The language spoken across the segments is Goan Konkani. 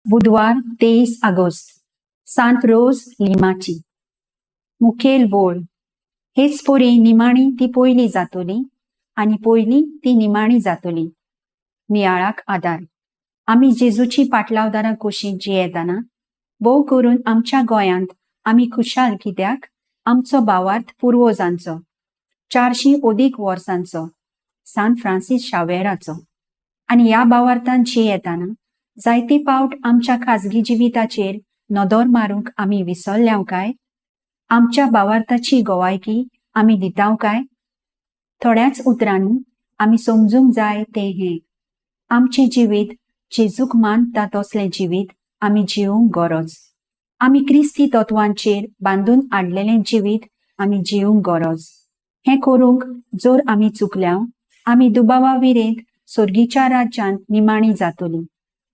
बुधवार 23 आगोस्त, सांत रोज लिमाची. मुखेल वोळ. हेच परी निमाणी ती पयली जातली आनी पयली ती निमाणी जातली. नियाळाक आदार. आमी जेजूची पाटलावदारां कशीं जियेतना, भोव करून आमच्या गोंयांत आमी खुशाल कित्याक आमचो भावार्थ पुर्वजांचो, 400 अदीक वर्सांचो, सान फ्रांसीस शावेराचो. आनी ह्या भावार्थान जियेतना जायते पावट आमच्या खाजगी जिविताचेर नदर मारूंक आमी विसरल्याव काय? आमच्या भावार्थाची गवायकी आमी दिताव काय? थोड्याच उतरांनी आमी समजूंक जाय तें हें, आमचें जिवीत जेजूक मानता तसलें जिवीत आमी जिवूंक गरज. आमी क्रिस्ती तत्वांचेर बांदून हाडलेलें जिवीत आमी जिवूंक गरज. हें करूंक जर आमी चुकल्याव, आमी दुबावा विरेंत सर्गीच्या राज्यांत निमाणी जातली.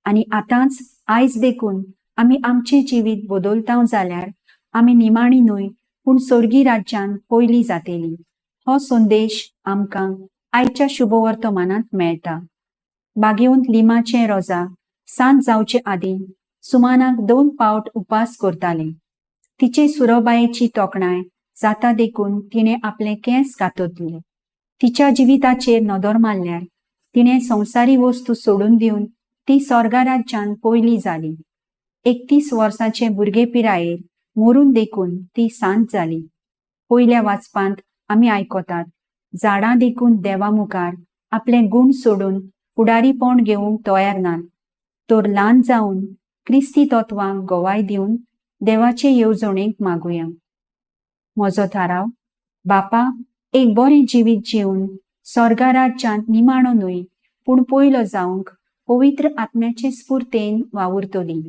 आनी आतांच आयज देखून आमी आमचें जिवीत बदलताव जाल्यार आमी निमाणी न्हय पूण सर्गी राज्यान पयली जातली. हो संदेश आमकां आयच्या शुभवर्तमानांत मेळटा. बागेवंत लिमाचें रोजा सांज जावचे आदीं सुमानाक 2 पावट उपास करतालें. तिचे सुरोबायेची तोखणाय जाता देखून तिणें आपले केंस कातरले. तिच्या जिविताचेर नदर मारल्यार तिणें संवसारी वस्तू सोडून दिवन ती स्वर्गा राज्यान पयली जाली. 31 वर्सांचे भुरगे पिरायेर मरून देखून ती सांत जाली. पयल्या वाचपांत आमी आयकतात, झाडां देखून देवा मुखार आपले गूण सोडून फुडारीपण घेवंक तयार नात, तर ल्हान जावन क्रिस्ती तत्वांक गवाय दिवन देवाचे येवजणेक मागुया. म्हजो थाराव, बापा, एक बरें जिवीत जिवन स्वर्गा राज्यांत निमाणो न्हय पूण पयलो जावंक पवित्र आत्म्याचे स्फूर्तेन वावुरतली.